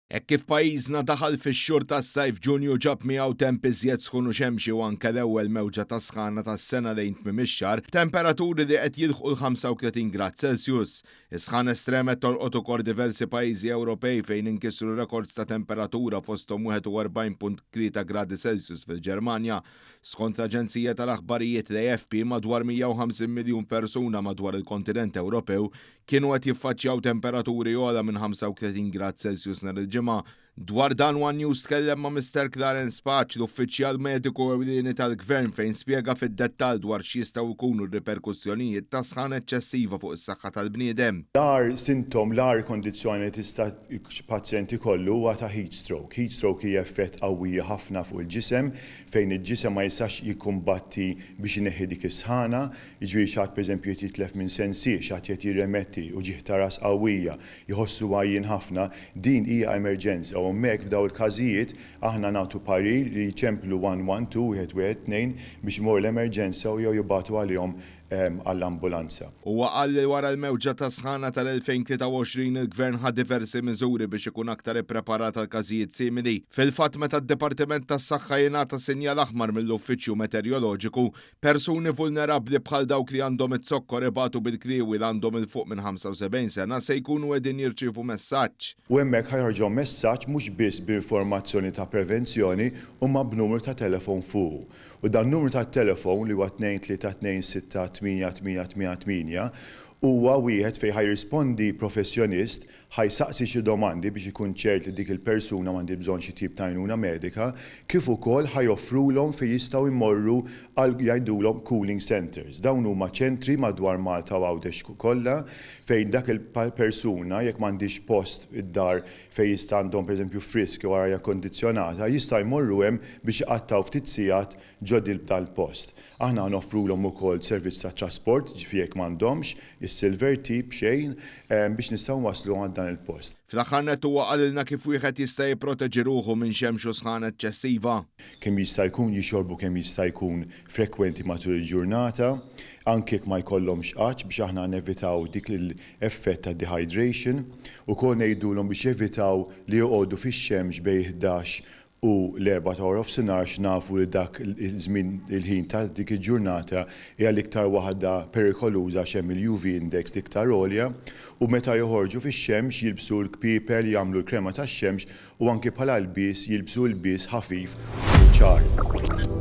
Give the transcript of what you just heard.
Hekk kif pajjiżna daħal fix-xhur tas-sajf, Ġunju ġab miegħu temp iżjed sħun u xemxi u anke l-ewwel mewġa ta' sħana tas-sena lejn tmiem ix-xahar b'temperaturi li qed jilħqu l-35 grad Celsius. Is-sħana estrema qed tolqot ukoll diversi pajjiżi Ewropej fejn inkisru rekords ta' temperatura fosthom 41.3 gradi Celsius fil-Ġermanja. Skont l-aġenzija tal-aħbarijiet l-AFP madwar 150 miljun persuna madwar il-kontinent Ewropew kienu qed jiffaċċjaw temperaturi ogħla minn 35 grad Celsius nhar il-Ġimgħa. Dwar dan one News tkellem ma' Mister Clarence Pace, l-uffiċjal mediku ewlieni tal-Gvern fejn spjega fid-dettall dwar x'jistgħu jkunu r-riperkussjonijiet ta' sħana eċċessiva fuq is-saħħa tal-bniedem. L-agħar sintom, l-agħar kondizzjoni li tista' pazjent ikollu huwa ta' heat stroke. Heat stroke hija effett qawwija ħafna fuq il-ġisem fejn il-ġisem ma jistax jikkumbatti biex ineħħi dik is-sħana, Jiġifieri xi ħadd pereżempju qed jitlef minn sensih, xi ħadd qed jirremetti, uġigħ ta' ras qawwija, jħossu għajjien ħafna, din hija emerġenza u hemmhekk f'dawn il-każijiet aħna nagħtu parir li jċemplu 112, wieħed wieħed tnejn, biex imorru l-emerġenza u jew jibagħtu għalihom għall-ambulanza. Huwa qal li wara l-mewġa ta' sħana tal-2023 il-Gvern ħa diversi miżuri biex ikun aktar ippreparat għal każijiet simili. Fil-fatt meta d-Dipartiment tas-Saħħa jingħata sinjal aħmar mill-Uffiċċju Meterjoloġiku, Persuni vulnerabbli bħal dawk li għandhom iz-zokkor ibatu bil-kliewi l għandhom 'il fuq minn 75 sena se jkunu qegħdin jirċievu messaġġ. U hemmhekk ħa joħorġhom messaġġ mhux biss b'informazzjoni ta' prevenzjoni imma b'numru ta' telefon fuqu. U dan numru tat-telefon li huwa 2326888 huwa wieħed fejn ħa jirrispondi professjonist Ħa jsaqsi xi domandi biex ikun ċert li dik il-persuna m'għandhiex bżonn xi tip ta' għajnuna medika, kif ukoll ħa joffrulhom fejn jistgħu jmorru għal jgħidulhom cooling centres. Dawn huma ċentri madwar Malta u Għawdex kollha fejn dak il-persuna jekk m'għandhiex post id-dar fejn jista' għandhom pereżempju frisk jew arja kondizzjonata jistgħu jmorru hemm biex iqattgħu ftit sigħat ġo dan il-post. Aħna ħa noffrulhom ukoll servizz ta' trasport, ġifieri jekk m'għandhomx, is-Silver T b'xejn, biex nistgħu nwassluhom għal dan il-post. Fl-aħħar nett huwa qalilna kif wieħed jista' jipproteġi ruħu minn xemx u sħana eċċessiva. Kemm jista' jkun jixorbu kemm jista' jkun frekwenti matul il-ġurnata, anke jekk ma jkollhomx għatx biex aħna nevitaw dik l-effett ta' dehydration. Ukoll ngħidulhom biex jevitaw li joqogħdu fix-xemx bejn 11 u l-Erbgħa ta' waranofsinhar għax nafu li dak il-żmien il-ħin ta' dik il-ġurnata hija l-iktar waħda perikoluża għax hemm il-UV index l-iktar għolja u meta joħorġu fix-xemx jilbsu l-kpiepel, jagħmlu l-krema tax-xemx u anki bħala lbies jilbsu lbies ħafif u ċar.